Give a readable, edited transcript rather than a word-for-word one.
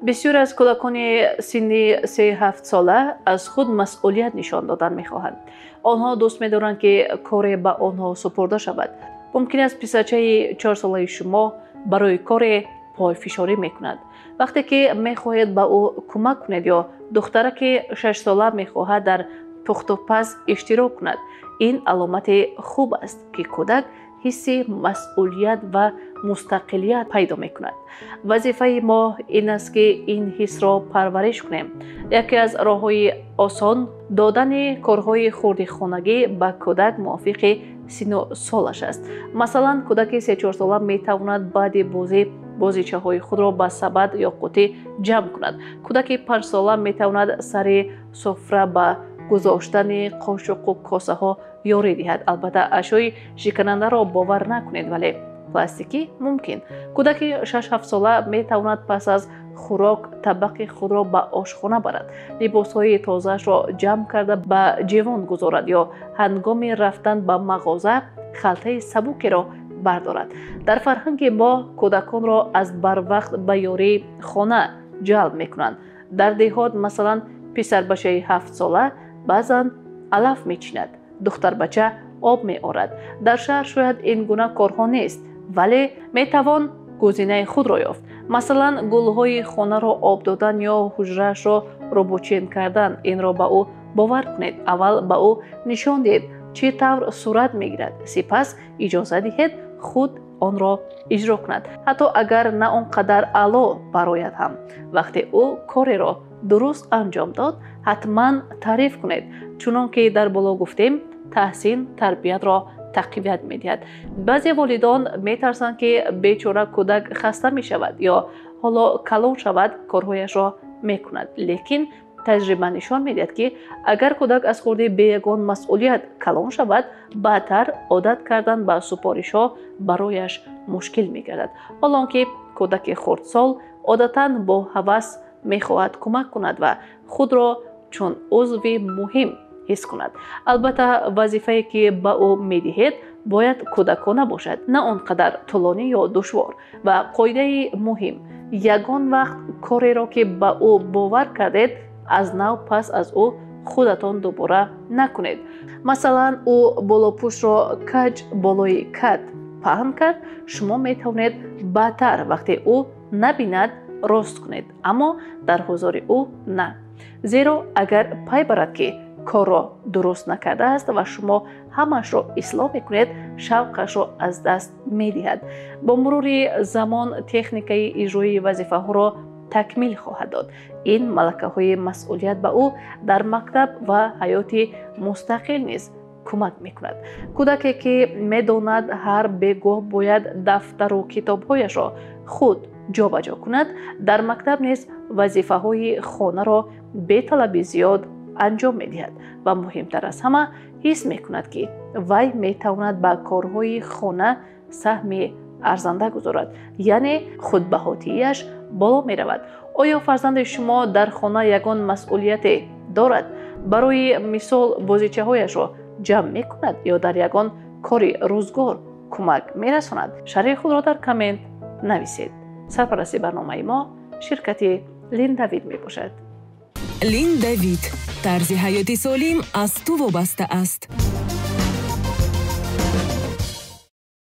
Бисёр аз кӯдакони синни 3-7 сола аз худ масъулият нишон додан мехоҳанд. Онҳо дӯст медоранд, ки коре ба онҳо супурда шавад. Мумкин аст писарчаи 4-солаи шумо барои коре пойфишорӣ мекунад. Вақте ки мехоҳед ба ӯ кӯмак кунед ё духтараки 6-сола мехоҳад дар пухтупаз иштирок кунад, ин аломати хуб аст, ки кӯдак ҳисси масъулият ва мустақилият пайдо мекунад. Вазифаи мо ин аст, ки ин ҳиссро парвариш кунем. Яке аз роҳҳои осон додани корҳои хурди хонагӣ ба кӯдак мувофиқи сину солаш аст. Масалан, кӯдаки 3-4 сола метавонад баъди бозӣ бозичаҳои худро ба сабад ё қутӣ ҷамъ кунад. Кӯдаки 5-сола метавонад сари суфра ба гузоштани қошуқу косаҳо ёрӣ диҳад. Албатта, ашёи шиканандаро бовар накунед, вале пластикӣ мумкин. Кӯдаки 6-7 сола метавонад пас аз хӯрок табақи худро ба ошхона барад, либосҳои тозаашро ҷамъ карда ба ҷевон гузорад ё ҳангоми рафтан ба мағоза халтаи сабукеро бардорад. Дар фарҳанги мо кӯдаконро аз барвақт ба ёрии хона ҷалб мекунанд. Дар деҳот, масалан, писарбачаи 7-сола баъзан алаф мечинад, духтарбача об меорад. Дар шаҳр шояд ин гуна корҳо нест, вале метавон гузинаи худро ёфт. Масалан, гулҳои хонаро об додан ё ҳуҷраашро рӯбучин кардан. Инро ба ӯ бовар кунед. Аввал ба ӯ нишон диҳед, чӣ тавр сурат мегирад, сипас иҷоза диҳед худ онро иҷро кунад, ҳатто агар на он қадар аъло барояд ҳам. Вақте ӯ кореро дуруст анҷом дод, ҳатман таъриф кунед. Чунон ки дар боло гуфтем, таҳсин тарбиятро тақвият медиҳад. Баъзе волидон метарсанд, ки бечора кӯдак хаста мешавад ё ҳоло калон шавад, корҳояшро мекунад. Лекин таҷриба нишон медиҳад, ки агар кӯдак аз хурдӣ бе ягон масъулият калон шавад, баъдтар одат кардан ба супоришҳо барояш мушкил мегардад. Ҳол он ки кӯдаки хурдсол одатан бо ҳавас мехоҳад кӯмак кунад ва худро чун узви муҳим ҳис кунад. Албатта, вазифае ки ба ӯ медиҳед, бояд кӯдакона бошад, на он қадар тӯлонӣ ё душвор. Ва қоидаи муҳим: ягон вақт кореро, ки ба ӯ бовар кардед, аз нав пас аз ӯ худатон дубора накунед. Масалан, ӯ болопӯшро каҷ болои кат паҳн кард, шумо метавонед баъдтар, вақте ӯ набинад, рост кунед, аммо дар ҳузури ӯ на. Зеро агар пай барад, ки корро дуруст накардааст ва шумо ҳамаашро ислоҳ мекунед, шавқашро аз даст медиҳад. Бо мурури замон техникаи иҷроии вазифаҳоро такмил хоҳад дод. Ин малакаҳои масъулият ба ӯ дар мактаб ва ҳаёти мустақил низ кӯмак мекунад. Кӯдаке, ки медонад, ҳар бегоҳ бояд дафтару китобҳояшро худ ҷобаҷо кунад, дар мактаб низ вазифаҳои хонаро беталаби зиёд анҷом медиҳад ва, муҳимтар аз ҳама, ҳис мекунад, ки вай метавонад ба корҳои хона саҳми арзанда гузорад, яъне худбаҳотияш боло меравад. Оё фарзанди шумо дар хона ягон масъулияте дорад? Барои мисол, бозичаҳояшро ҷамъ мекунад ё дар ягон кори рӯзгор кӯмак мерасонад? Шарҳи худро дар коммент нависед. Сарпарасти барномаи мо ширкати Линдавид мебошад. Линдавид, тарзи ҳаёти солим аз ту вобаста аст.